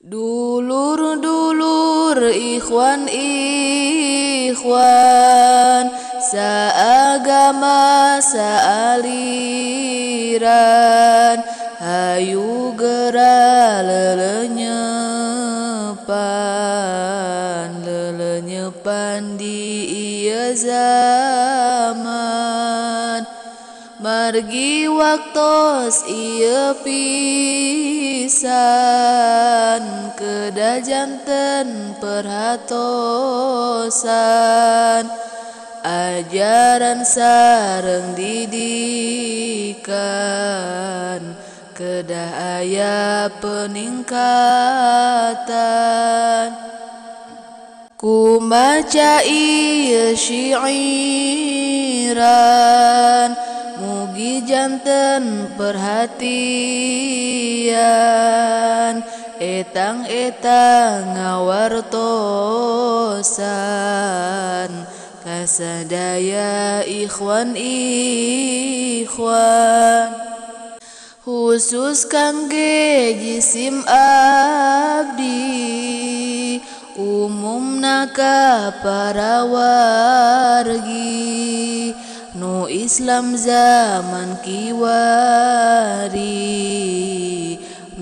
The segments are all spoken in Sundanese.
Dulur-dulur ikhwan ikhwan, saagama saaliran, hayu gera lelenyepan, lelenyepan di ieu zaman. Margi waktos ieu pisan, kedah janten perhatosan, ajaran sareng didikan, kedah aya peningkatan. Kumaca ieu syiiran, mugi janten perhatian, etang-etang ngawartosan kasadaya ikhwan ikhwan. Khusus kangge jisim abdi, umumna ka para wargi, nu Islam zaman kiwari,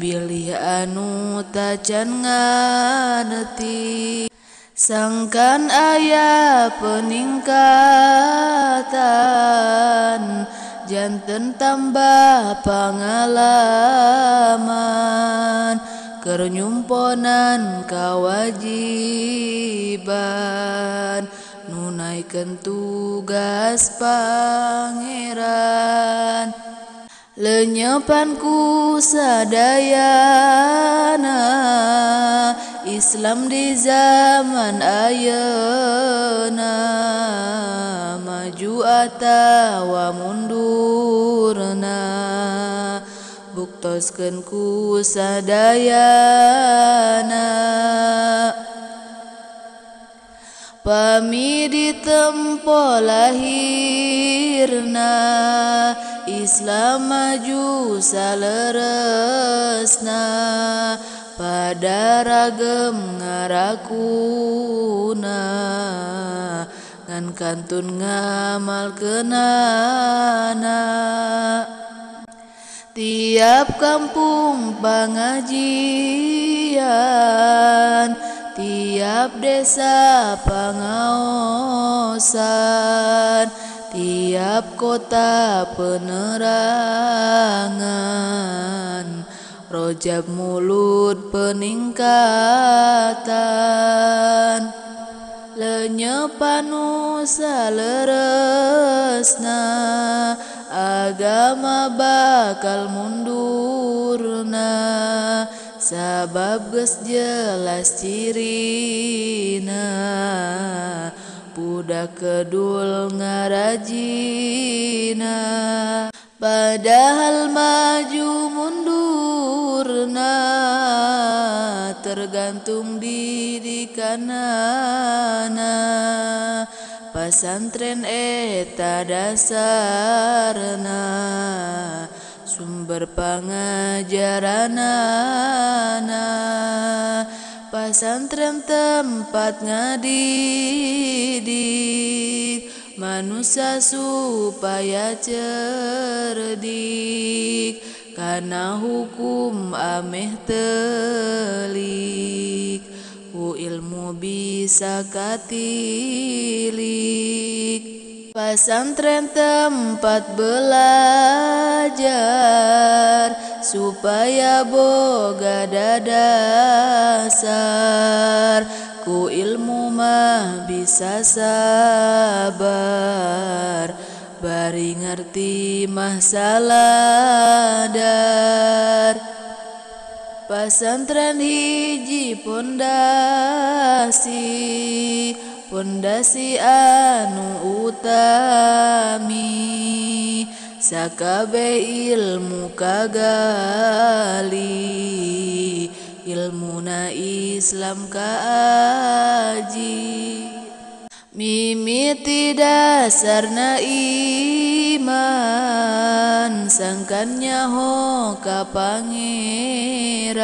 bilih anu tacan ngarti. Sangkan aya peningkatan, janten tambah pengalaman, keur nyumponan kawajiban, nunaikeun tugas pangeran. Lenyepan ku sadayana, Islam di zaman ayeuna, maju atawa mundurna, buktoskeun ku sadayana. Pami ditempo lahirna, Islam maju saleresna, pada ragem ngarakuna, ngan kantun ngamalkeunana. Tiap kampung pengajian, tiap desa pengaosan, tiap kota penerangan, rojab mulut peningkatan. Lenyepan nu saleresna, agama bakal mundurna, sabab geus jelas cirina, budak kedul ngarajina. Padahal maju mundurna, tergantung didikanana, pasantren eta dasarna, sumber pangajaranana. Pasantren tempat ngadidik manusia supaya cerdik, kana hukum ameh telik, ku ilmu bisa katilik. Pasantren tempat belajar supaya boga dasar, ku ilmu mah bisa sabar, bari ngerti mah saladar. Pasantren hiji pondasi, pondasi anu utami, sakabeh ilmu kagali, ilmuna Islam kaaji. Mimiti dasarna iman, sangkan nyaho ka pangeran,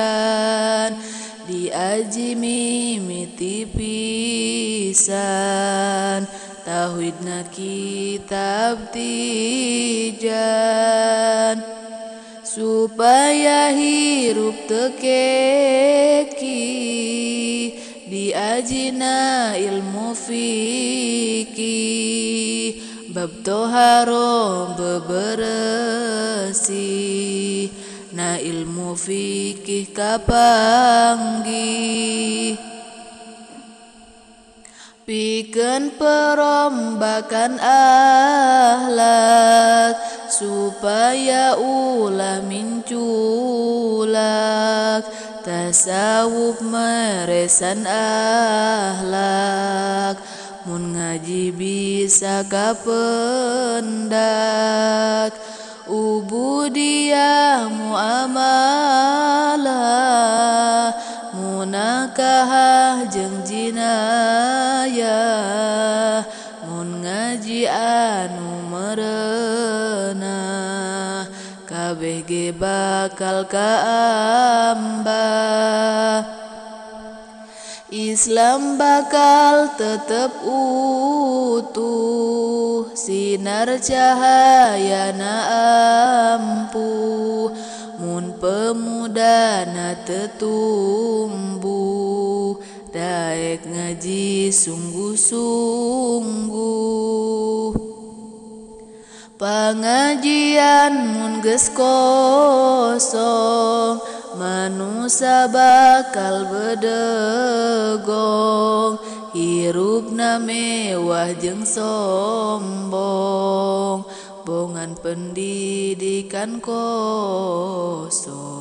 Diaji mimiti pisan tauhidna kitab tijan supaya hirup teu keki diajina ilmu fikih bab toharo beberesih na ilmu fikih kapanggih pikeun perombakan akhlak supaya ulah minculak tasawuf meresan akhlak mun ngaji bisa kapendak ubudiyah muamalah munakahah jeung jinayah mun ngaji anu merenah kabeh ge bakal kaambah. Islam bakal tetep utuh sinar cahayana ampuh mun pemudana teu tumbuh daek ngaji sungguh-sungguh. Pangajian mun geus kosong manusa bakal bedegong hirupna mewah jeung sombong bongan pendidikan kosong.